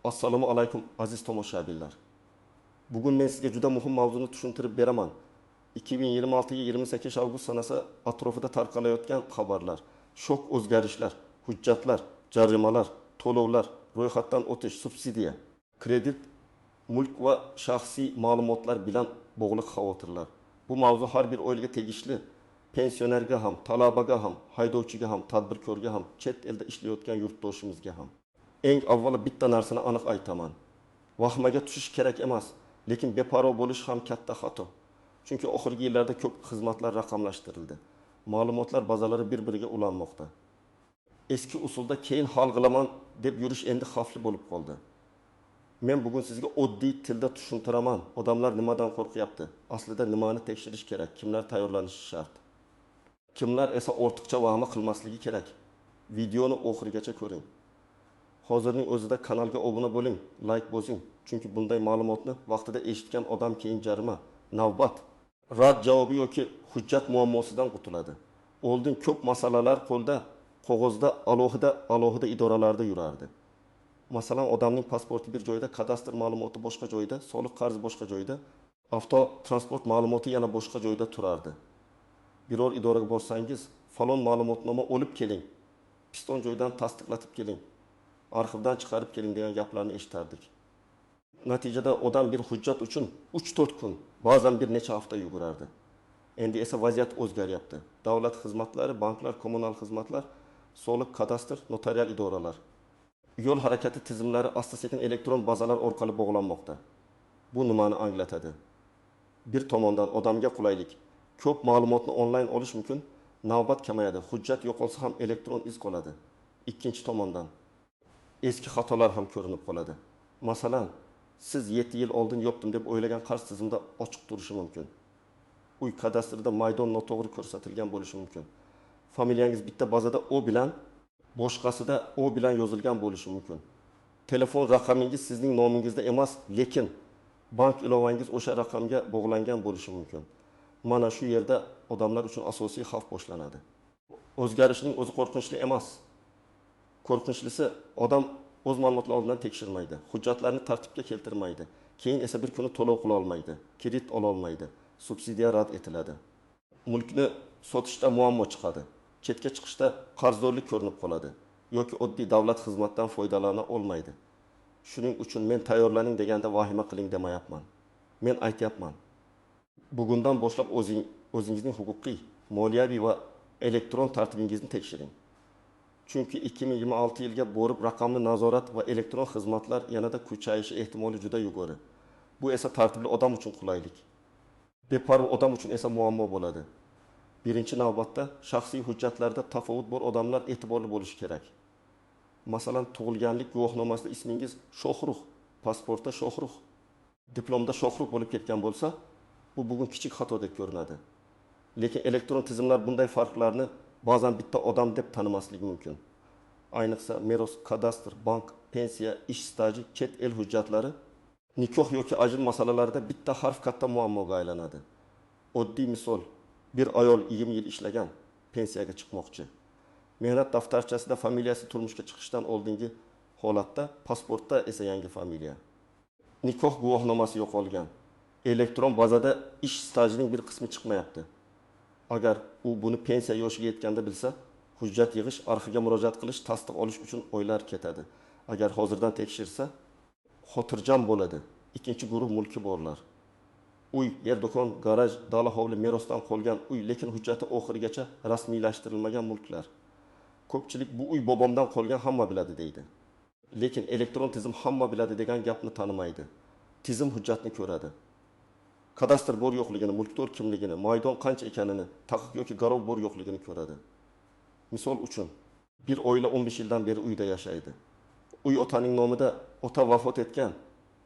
Assalomu alaykum, aziz tomoshabinlar. Bugun men sizga juda muhim mavzuni tushuntirib beraman. 2026 yil 28 avgust sanasi atrofida tarqalayotgan xabarlar, shok o'zgarishlar, hujjatlar, jarimalar, to'lovlar, ro'yxatdan o'tish, subsidiya, kredit, mulk va shaxsiy ma'lumotlar bilan bog'liq xavotirlar. Bu mavzu har bir oilaga tegishli: pensionerga ham, talabaga ham, haydovchiga ham, tadbirkorga ham, chet elda ishlayotgan yurtdoshimizga ham. Eng avvalo bitta narsani aniq aytaman. Vahimaga tushish kerak emas, lekin beparvo bo'lish ham katta xato. Chunki oxirgi yillarda ko'p xizmatlar raqamlashtirildi. Ma'lumotlar bazalari bir-biriga ulanmoqda. Eski usulda keyin hal qilaman deb yurish endi xavfli bo'lib qoldi. Men bugun sizga oddiy tilda tushuntiraman. Odamlar nimadan qo'rqyapti? Aslida nimani tekshirish kerak? Kimlar tayyorlanishi shart? Kimlar esa ortiqcha vahima qilmasligi kerak? Videoni oxirigacha ko'ring. Hozirning o'zida kanalga obuna bo'ling, like bosing. Chunki bunday ma'lumotni vaqtida eshitgan odam keyin jarima, navbat, rad javobi yoki hujjat muammosidan qutuladi. Oldin ko'p masalalar qo'lda, qog'ozda, alohida alohida idoralarda yurardi. Masalan, odamning pasporti bir joyda, kadastr ma'lumoti boshqa joyda, soliq qarzi boshqa joyda, avto transport ma'lumoti yana boshqa joyda turardi. Biror idoraga borsangiz, falon ma'lumotnoma olib keling, piston joydan tasdiqlatib keling, arxivdan chiqarib keling degan gaplarni eshitardik. Natijada odam bir hujjat uchun 3-4 kun, ba'zan bir necha hafta yugurardi. Endi esa vaziyat o'zgaryapti. Davlat xizmatlari, banklar, kommunal xizmatlar, soliq, kadastr, notarial idoralar, yo'l harakati tizimlari asta-sekin elektron bazalar orqali bog'lanmoqda. Bu nimani anglatadi? Bir tomondan odamga qulaylik, ko'p ma'lumotni onlayn olish mumkin, navbat kamayadi, hujjat yo'qolsa ham elektron iz qoladi. Ikkinchi tomondan eski xatolar ham ko'rinib qoladi. Masalan, siz 7 yil oldin yopdim deb o'ylagan qarz tizimda ochiq turishi mumkin. Uy kadastrida maydon noto'g'ri ko'rsatilgan bo'lishi mumkin. Familiyangiz bitta bazada O bilan, boshqasida O bilan yozilgan bo'lishi mumkin. Telefon raqamingiz sizning nomingizda emas, lekin bank ilovangiz o'sha raqamga bog'langan bo'lishi mumkin. Mana shu yerda odamlar uchun asosiy xavf boshlanadi. O'zgarishning o'zi qo'rqinchli emas. Qo'rqinchlisi odam o'z ma'lumotlarini oldindan tekshirmaydi, hujjatlarni tartibga keltirmaydi. Keyin esa bir kuni to'lov qila olmaydi, kredit ola olmaydi, subsidiya rad etiladi. Mulkni sotishda muammo chiqadi, chetga chiqishda qarzdorlik ko'rinib qoladi yoki oddiy davlat xizmatidan foydalana olmaydi. Shuning uchun men tayyorlaning deganda vahima qiling demayapman. Men aytyapman. Bugundan boshlab o'zingizning huquqiy, moliyaviy va elektron tartibingizni tekshiring. Chunki 2026 yilga borib raqamli nazorat va elektron xizmatlar yanada kuchayishi ehtimoli juda yuqori. Bu esa tartibli odam uchun qulaylik. Beparvo odam uchun esa muammo bo'ladi. Birinchi navbatda shaxsiy hujjatlarda tafovut bor odamlar e'tiborli bo'lishi kerak. Masalan, tug'ilganlik guvohnomasida ismingiz Shohrux, pasportda Shohrux, diplomda Shohrux bo'lib ketgan bo'lsa, bu bugun kichik xatodek ko'rinadi. Lekin elektron tizimlar bunday farqlarni ba'zan bitta odam deb tanimasligi mumkin. Ayniqsa meros, kadastr, bank, pensiya, ish staji, chet el hujjatlari, nikoh yoki ajrim masalalarida bitta harf katta muammoga aylanadi. Oddiy misol, bir ayol 20 yil ishlagan, pensiyaga chiqmoqchi. Mehnat daftarchasida familiyasi turmushga chiqishdan oldingi holatda, pasportda esa yangi familiya. Nikoh guvohnomasi yo'qolgan. Elektron bazada ish stajining bir qismi chiqmayapti. Agar u buni pensiya yoshiga yetganda bilsa, hujjat yig'ish, arxivga murojaat qilish, tasdiq olish uchun oylar ketadi. Agar hozirdan tekshirsa, xotirjam bo'ladi. Ikkinchi guruh mulki borlar. Uy, yer do'kon, garaj, dala hovli merosdan qolgan uy, lekin hujjati oxirigacha rasmiylashtirilmagan mulklar. Ko'pchilik bu uy bobomdan qolgan, hamma biladi deydi. Lekin elektron tizim hamma biladi degan gapni tanimaydi. Tizim hujjatni ko'radi. Kadastr bor yo'qligini, mulkdor kimligini, maydon qancha ekanini, taqiq yoki garov bor yo'qligini ko'radi. Misol uchun, bir oila 15 yildan beri uyda yashaydi. Uy otaning nomida, ota vafot etgan,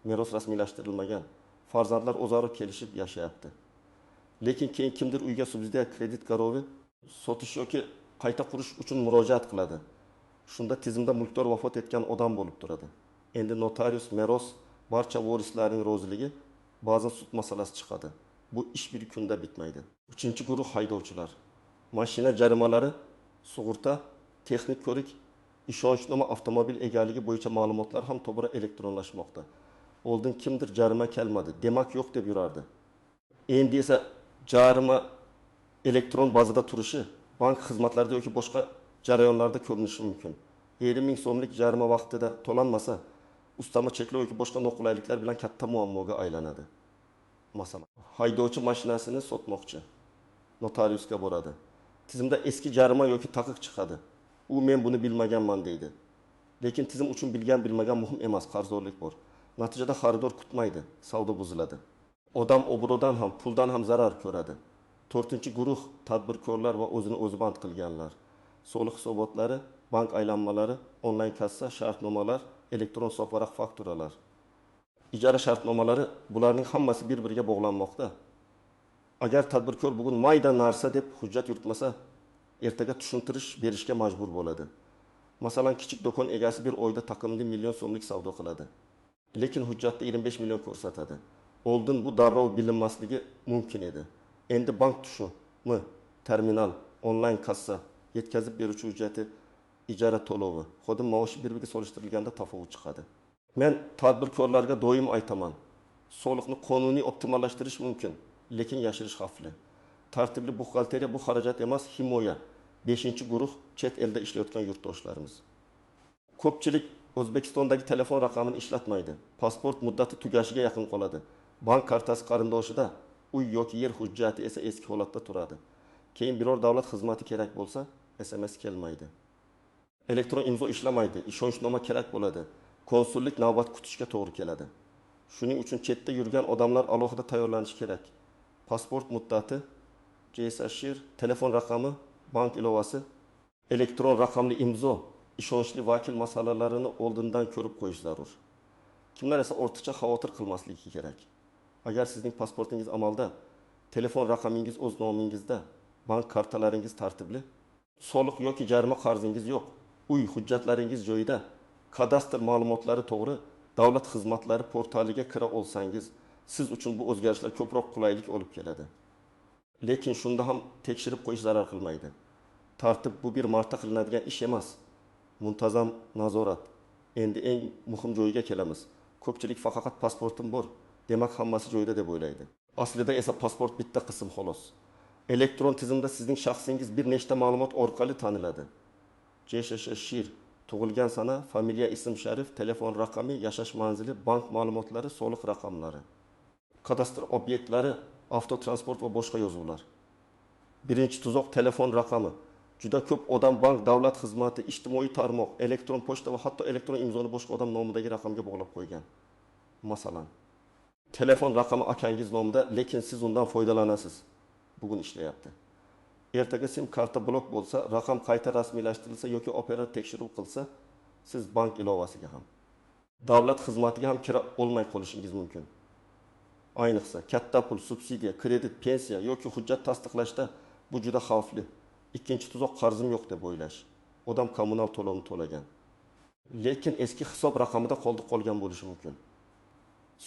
meros rasmiylashtirilmagan. Farzandlar o'zaro kelishib yashayapti. Lekin keyin kimdir uyga subsidiya, kredit garovi sotish yoki qayta qurish uchun murojaat qiladi. Shunda tizimda mulkdor vafot etgan odam bo'lib turadi. Endi notarius, meros, barcha vorislarning roziligi, ba'zan sud masalasi chiqadi. Bu ish bir kunda bitmaydi. Uchinchi guruh haydovchilar. Mashina jarimalari, sug'urta, texnik ko'rik, Ishonchnoma, avtomobil egaligi bo'yicha ma'lumotlar ham tobora elektronlashmoqda. Oldin kimdir jarima kelmadi, demak yo'q deb yurardi. Endi esa jarima elektron bazada turishi, bank xizmatlarida yoki boshqa jarayonlarda ko'rinishi mumkin. 50 000 so'mlik jarima vaqtida to'lanmasa, ustama cheklov yoki boshqa noqulayliklar bilan katta muammoga aylanadi. Masalan, haydovchi mashinasini sotmoqchi, notariusga boradi. Tizimda eski jarima yoki taqiq chiqadi. U men buni bilmaganman deydi. Lekin tizim uchun bilgan bilmagan muhim emas, qarzdorlik bor. Natijada xaridor kutmaydi, savdo buziladi. Odam obro'dan ham, puldan ham zarar ko'radi. To'rtinchi guruh tadbirkorlar va o'zini o'zi band qilganlar. Soliq hisobotlari, bank aylanmalari, onlayn kassa, shartnomalar, elektron hisobvaraq fakturalar. Ijara shartnomalari, bularning hammasi bir-biriga bog'lanmoqda. Agar tadbirkor bugun mayda narsa deb hujjat yuritmasa, ertaga tushuntirish berishga majbur bo'ladi. Masalan, kichik do'kon egasi bir oyda taqimli million so'mlik savdo qiladi. Lekin hujjatda 25 million ko'rsatadi. Oldin bu darrov bilinmasligi mumkin edi. Endi bank tushumi, terminal, onlayn kassa, yetkazib beruvchi hujjati, ijara to'lovi, xodim maoshi bir-biriga solishtirilganda tafovut chiqadi. Men tadbirkorlarga doim aytaman, soliqni qonuniy optimallashtirish mumkin, lekin yashirish xavfli. Tartibli buxgalteriya bu xarajat emas, himoya. Beshinchi guruh chet elda ishlayotgan yurtdoshlarimiz. Ko'pchilik O'zbekistondagi telefon raqamini ishlatmaydi. Pasport muddati tugashiga yaqin qoladi. Bank kartasi qarindoshida, uy yoki yer hujjati esa eski holatda turadi. Keyin biror davlat xizmati kerak bo'lsa, SMS kelmaydi. Elektron imzo ishlamaydi, ishonchnoma kerak bo'ladi. Konsullik navbat kutishga to'g'ri keladi. Shuning uchun chetda yurgan odamlar alohida tayyorlanishi kerak. Pasport muddati, JSShir, telefon raqami, bank ilovasi, elektron raqamli imzo, ishonchli vakil masalalarini oldindan ko'rib qo'yish zarur. Kimlar esa ortiqcha xavotir qilmasligi kerak. Agar sizning pasportingiz amalda, telefon raqamingiz o'z nomingizda, bank kartalaringiz tartibli, soliq yoki jarima qarzingiz yo'q, uy hujjatlaringiz joyida, kadastr ma'lumotlari to'g'ri, davlat xizmatlari portaliga kira olsangiz, siz uchun bu o'zgarishlar ko'proq qulaylik olib keladi. Lekin shunda ham tekshirib qo'yish zarar qilmaydi. Tartib bu bir marta qilinadigan ish emas. Muntazam nazorat. Endi eng muhim joyiga kelamiz. Ko'pchilik faqat pasportim bor, demak hammasi joyida deb o'ylaydi. Aslida esa pasport bitta qism xolos. Elektron tizimda sizning shaxsingiz bir nechta ma'lumot orqali taniladi. JSShir, tug'ilgan sana, familiya, ism sharif, telefon raqami, yashash manzili, bank ma'lumotlari, soliq raqamlari, kadastr obyektlari, avtotransport va boshqa yozuvlar. Birinchi tuzoq telefon raqami. Juda ko'p odam bank, davlat xizmati, ijtimoiy tarmoq, elektron pochta va hatto elektron imzoni boshqa odam nomidagi raqamga bog'lab qo'ygan. Masalan, telefon raqami akangiz nomida, lekin siz undan foydalanasiz. Bugun ishlayapti. Ertaga sim karta blok bo'lsa, raqam qayta rasmiylashtirilsa yoki operator tekshiruv qilsa, siz bank ilovasiga ham, davlat xizmatiga ham kira olmay qolishingiz mumkin. Ayniqsa, katta pul, subsidiya, kredit, pensiya yoki hujjat tasdiqlashda bu juda xavfli. Ikkinchi tuzoq qarzim yo'q deb o'ylash. Odam kommunal to'lovni to'lagan. Lekin eski hisob raqamida qoldiq qolgan bo'lishi mumkin.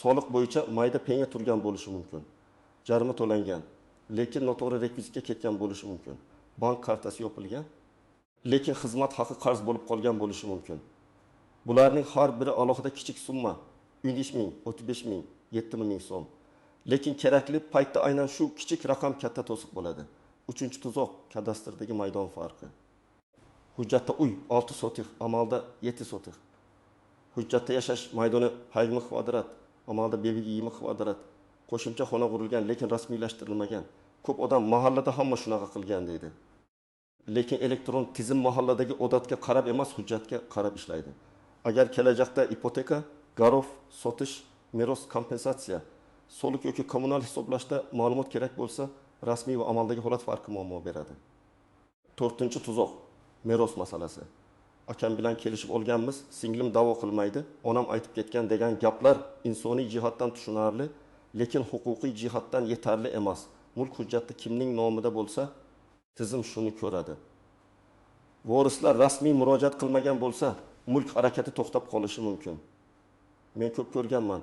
Soliq bo'yicha mayda penya turgan bo'lishi mumkin. Jarima to'langan, lekin noto'g'ri rekvizitga ketgan bo'lishi mumkin. Bank kartasi yopilgan, lekin xizmat haqi qarz bo'lib qolgan bo'lishi mumkin. Bularning har biri alohida kichik summa: 13 ming, 35 ming, 7 ming so'm. Lekin kerakli paytda aynan shu kichik raqam katta to'siq bo'ladi. Uchinchi tuzoq kadastrdagi maydon farqi. Hujjatda uy 6 sotix, amalda 7 sotix. Hujjatda yashash maydoni 20 kvadrat, amalda 20 kvadrat. Qo'shimcha xona qurilgan, lekin rasmiylashtirilmagan. Ko'p odam mahallada hamma shunaqa qilgan deydi. Lekin elektron tizim mahalladagi odatga qarab emas, hujjatga qarab ishlaydi. Agar kelajakda ipoteka, garov, sotish, meros kompensatsiya, soliq yoki kommunal hisoblashda ma'lumot kerak bo'lsa, rasmiy va amaldagi holat farqi muammo beradi. To'rtinchi tuzoq meros masalasi. Akam bilan kelishib olganmiz, singlim da'vo qilmaydi, onam aytib ketgan degan gaplar insoniy jihatdan tushunarli, lekin huquqiy jihatdan yetarli emas. Mulk hujjati kimning nomida bo'lsa, tizim shuni ko'radi. Vorislar rasmiy murojaat qilmagan bo'lsa, mulk harakati to'xtab qolishi mumkin. Men ko'p ko'rganman.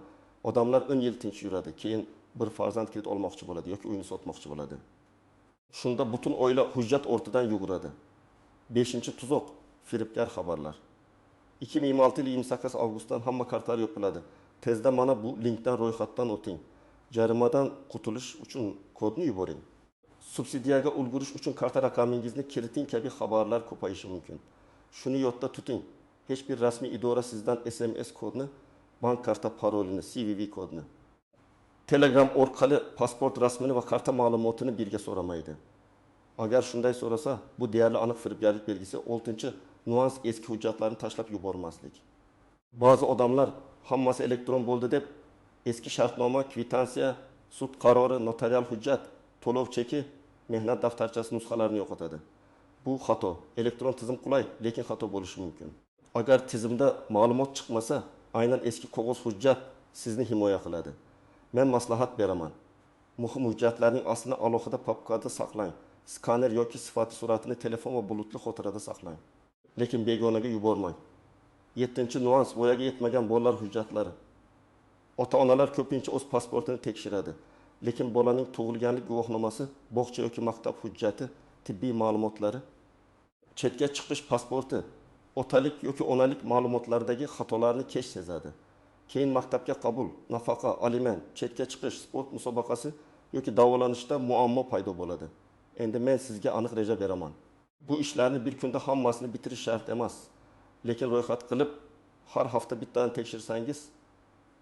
Odamlar 10 yil tinch yuradi, keyin bir farzand kredit olmoqchi bo'ladi yoki uyini sotmoqchi bo'ladi. Shunda butun oila hujjat ortidan yuguradi. Beshinchi tuzoq firibgar xabarlar. 2026 yil 28 avgustdan hamma kartalar yopiladi. Tezda mana bu linkdan ro'yxatdan o'ting. Jarimadan qutulish uchun kodni yuboring. Subsidiyaga ulgurish uchun karta raqamingizni kiriting kabi xabarlar ko'payishi mumkin. Shuni yodda tuting: hech bir rasmiy idora sizdan SMS kodni, bank karta parolini, CVV kodni Telegram orqali pasport rasmini va karta ma'lumotini birga so'ramaydi. Agar shunday so'rasa, bu deyarli aniq firibgarlik belgisi. Oltinchi nyuans: eski hujjatlarni tashlab yubormaslik. Ba'zi odamlar hammasi elektron bo'ldi deb eski shartnoma, kvitansiya, sud qarori, notarial hujjat, to'lov cheki, mehnat daftarchasi nusxalarini yo'qotadi. Bu xato. Elektron tizim qulay, lekin xato bo'lishi mumkin. Agar tizimda ma'lumot chiqmasa, aynan eski qog'oz hujjat sizni himoya qiladi. Men maslahat beraman: muhim hujjatlarning aslini alohida papkada saqlang. Skaner yoki sifatli suratini telefon va bulutli xotirada saqlang. Lekin begonaga yubormang. Yettinchi nyuans: voyaga yetmagan bolalar hujjatlari. Ota-onalar ko'pincha o'z pasportini tekshiradi. Lekin bolaning tug'ilganlik guvohnomasi, bog'cha yoki maktab hujjati, tibbiy ma'lumotlari, chetga chiqish pasporti, otalik yoki onalik ma'lumotlaridagi xatolarni kech sezadi. Keyin maktabga qabul, nafaqa, aliment, chetga chiqish, sport musobaqasi yoki davolanishda muammo paydo bo'ladi. Endi men sizga aniq reja beraman. Bu ishlarni bir kunda hammasini bitirish shart emas. Lekin ro'yxat qilib, har hafta bittadan tekshirsangiz,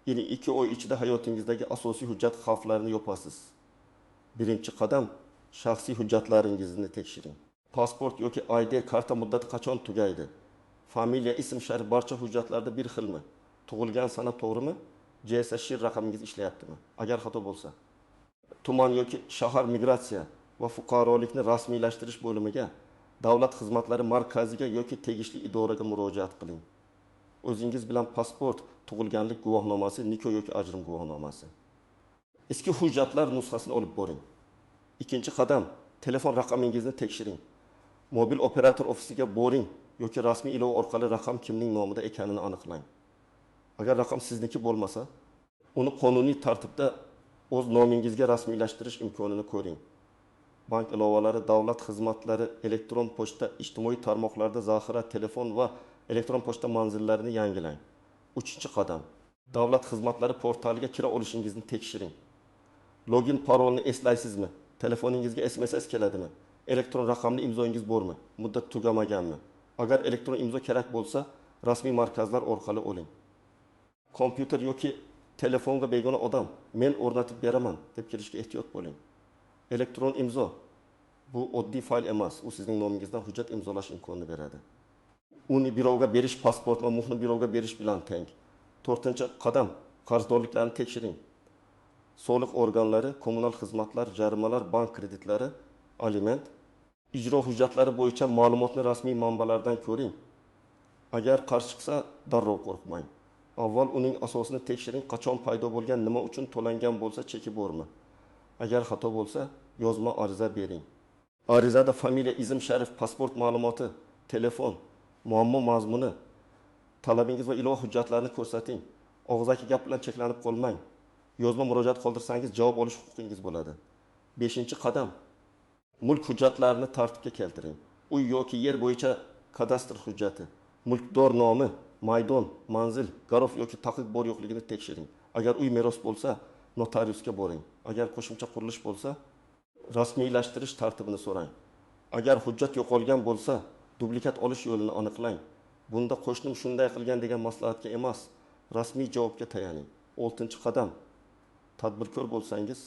1-2 oy ichida hayotingizdagi asosiy hujjat xavflarini yopasiz. Birinchi qadam: shaxsiy hujjatlaringizni tekshiring. Pasport yoki ID karta muddati qachon tugaydi? Familiya, ism sharif barcha hujjatlarda bir xilmi? Tug'ilgan sana to'g'rimi? JSSh raqamingiz ishlayaptimi? Agar xato bo'lsa, tuman yoki shahar migratsiya va fuqarolikni rasmiylashtirish bo'limiga, davlat xizmatlari markaziga yoki tegishli idoraga murojaat qiling. O'zingiz bilan pasport, tug'ilganlik guvohnomasi, nikoh yoki ajrim guvohnomasi, eski hujjatlar nusxasini olib boring. Ikkinchi qadam: telefon raqamingizni tekshiring. Mobil operator ofisiga boring yoki rasmiy ilova orqali raqam kimning nomida ekanini aniqlang. Agar raqam sizniki bo'lmasa, uni qonuniy tartibda o'z nomingizga rasmiylashtirish imkonini ko'ring. Bank ilovalari, davlat xizmatlari, elektron pochta, ijtimoiy tarmoqlarda zaxira, telefon va elektron pochta manzillarini yangilang. Uchinchi qadam: davlat xizmatlari portaliga kira olishingizni tekshiring. Login parolni eslaysizmi? Telefoningizga SMS keladimi? Elektron raqamli imzoyingiz bormi? Muddat tugamaganmi? Agar elektron imzo kerak bo'lsa, rasmiy markazlar orqali oling. Kompyuter yoki telefonga begona odam "men o'rnatib beraman" deb kelishga ehtiyot bo'ling. Elektron imzo bu oddiy fayl emas, u sizning nomingizdan hujjat imzolash imkonini beradi. Uni birovga berish pasport va muhrni birovga berish bilan teng. To'rtinchi qadam: qarzdorliklarni tekshiring. Soliq organlari, kommunal xizmatlar, jarimalar, bank kreditlari, aliment, ijro hujjatlari bo'yicha ma'lumotni rasmiy manbalardan ko'ring. Agar qarz chiqsa, darrov qo'rqmang. Avval uning asosini tekshiring, qachon paydo bo'lgan, nima uchun to'langan bo'lsa, cheki bormi? Agar xato bo'lsa, yozma ariza bering. Arizada familiya, ism sharif, pasport ma'lumoti, telefon, muammo mazmuni, talabingiz va ilova hujjatlarini ko'rsating. Og'zaki gap bilan cheklanib qolmang. Yozma murojaat qoldirsangiz, javob olish huquqingiz bo'ladi. Beshinchi qadam: mulk hujjatlarini tartibga keltiring. Uy yoki yer bo'yicha kadastr hujjati, mulkdor nomi, maydon, manzil, garov yoki taqiq bor yo'qligini tekshiring. Agar uy meros bo'lsa, notariusga boring. Agar qo'shimcha qurilish bo'lsa, rasmiylashtirish tartibini so'rang. Agar hujjat yo'qolgan bo'lsa, dublikat olish yo'lini aniqlang. Bunda qo'shnim shunday qilgan degan maslahatga emas, rasmiy javobga tayaning. Oltinchi qadam: tadbirkor bo'lsangiz,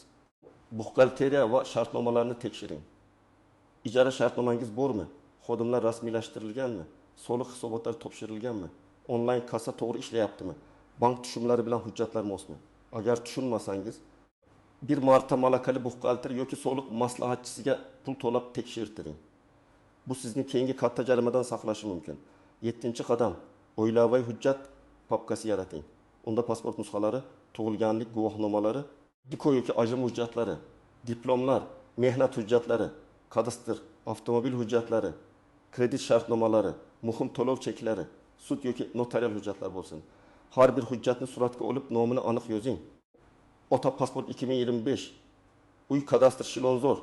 buxgalteriya va shartnomalarni tekshiring. Ijara shartnomangiz bormi? Xodimlar rasmiylashtirilganmi? Soliq hisobotlari topshirilganmi? Onlayn kassa to'g'ri ishlayaptimi? Bank tushumlari bilan hujjatlar mosmi? Agar tushunmasangiz, bir marta malakali buxgalter yoki soliq maslahatchisiga pul to'lab tekshirtiring. Bu sizni keyingi katta jarimadan saqlashi mumkin. Yettinchi qadam: oilaviy hujjat papkasi yarating. Unda pasport nusxalari, tug'ilganlik guvohnomalari, nikoh yoki ajrim hujjatlari, diplomlar, mehnat hujjatlari, kadastr, avtomobil hujjatlari, kredit shartnomalari, muhim to'lov cheklari, sud yoki notarial hujjatlar bo'lsin. Har bir hujjatni suratga olib, nomini aniq yozing. Ota pasport 2025, uy kadastr Shilonzor,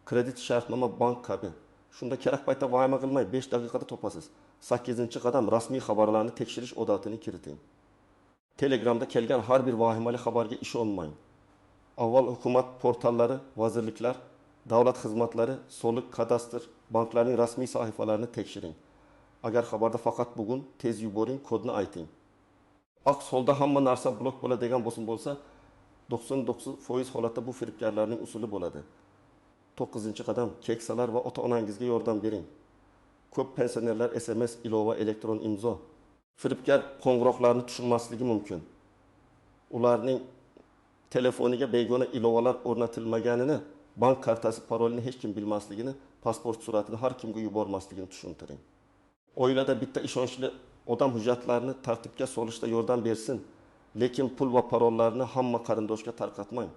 kredit shartnoma bank kabi. Shunda kerak paytda vahima qilmay 5 daqiqada topasiz. 8-qadam rasmiy xabarlarni tekshirish odatini kiriting. Telegramda kelgan har bir vahimali xabarga ishonmang. Avval hukumat portallari, vazirliklar, davlat xizmatlari, soliq, kadastr, banklarning rasmiy sahifalarini tekshiring. Agar xabarda faqat bugun, tez yuboring, kodni ayting. Aks holda hamma narsa blok bo'ladigan bosim bo'lsa, 99% holatda bu firibgarlarning usuli bo'ladi. 9-qadam keksalar va ota-onangizga yordam bering. Ko'p pensionerlar SMS, ilova, elektron imzo, firibgar qo'ng'iroqlarni tushunmasligi mumkin. Ularning telefoniga begona ilovalar o'rnatilmaganini, bank kartasi parolini hech kim bilmasligini, pasport suratini har kimga yubormasligini tushuntiring. Oilada bitta ishonchli odam hujjatlarni tartibga solishda yordam bersin, lekin pul va parollarni hamma qarindoshga tarqatmang.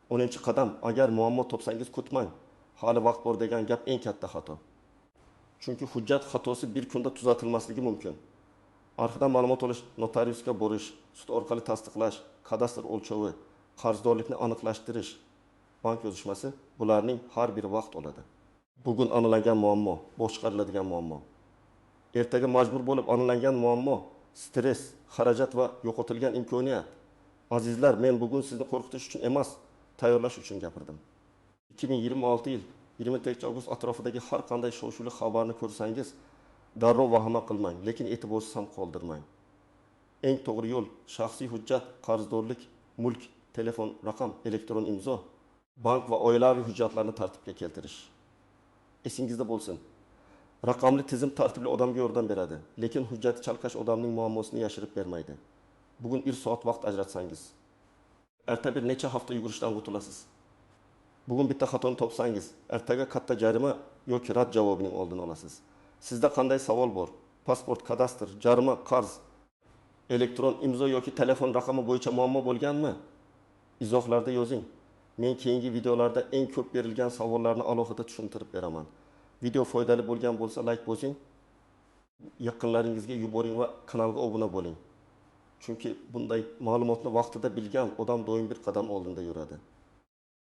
10-qadam agar muammo topsangiz kutmang. Hali vaqt bor degan gap eng katta xato. Chunki hujjat xatosi bir kunda tuzatilmasligi mumkin. Arxivdan ma'lumot olish, notariusga borish, sud orqali tasdiqlash, kadastr o'lchovi, qarzdorlikni aniqlashtirish, bank yozishmasi bularning har biri vaqt oladi. Bugun aniqlangan muammo boshqariladigan muammo. Ertaga majbur bo'lib aniqlangan muammo stress, xarajat va yo'qotilgan imkoniyat. Azizlar, men bugun sizni qo'rqitish uchun emas, tayyorlash uchun gapirdim. 2026 yil 24 avgust atrofidagi har qanday shov-shuvli xabarni ko'rsangiz, darrov vahima qilmang, lekin e'tiborsiz ham qoldirmang. Eng to'g'ri yo'l shaxsiy hujjat, qarzdorlik, mulk, telefon raqam, elektron imzo, bank va oilaviy hujjatlarni tartibga keltirish. Esingizda bo'lsin. Raqamli tizim tartibli odamga yordam beradi, lekin hujjati chalkash odamning muammosini yashirib bermaydi. Bugun 1 soat vaqt ajratsangiz, erta bir necha hafta yugurishdan qutulasiz. Bugun bitta xatoni topsangiz, ertaga katta jarima yoki rad javobining oldini olasiz. Sizda qanday savol bor? Pasport, kadastr, jarima, qarz, elektron imzo yoki telefon raqami bo'yicha muammo bo'lganmi? Izohlarda yozing. Men keyingi videolarda eng ko'p berilgan savollarni alohida tushuntirib beraman. Video foydali bo'lgan bo'lsa, like bosing, yaqinlaringizga yuboring va kanalga obuna bo'ling. Chunki bunday ma'lumotni vaqtida bilgan odam doim bir qadam oldinda yuradi.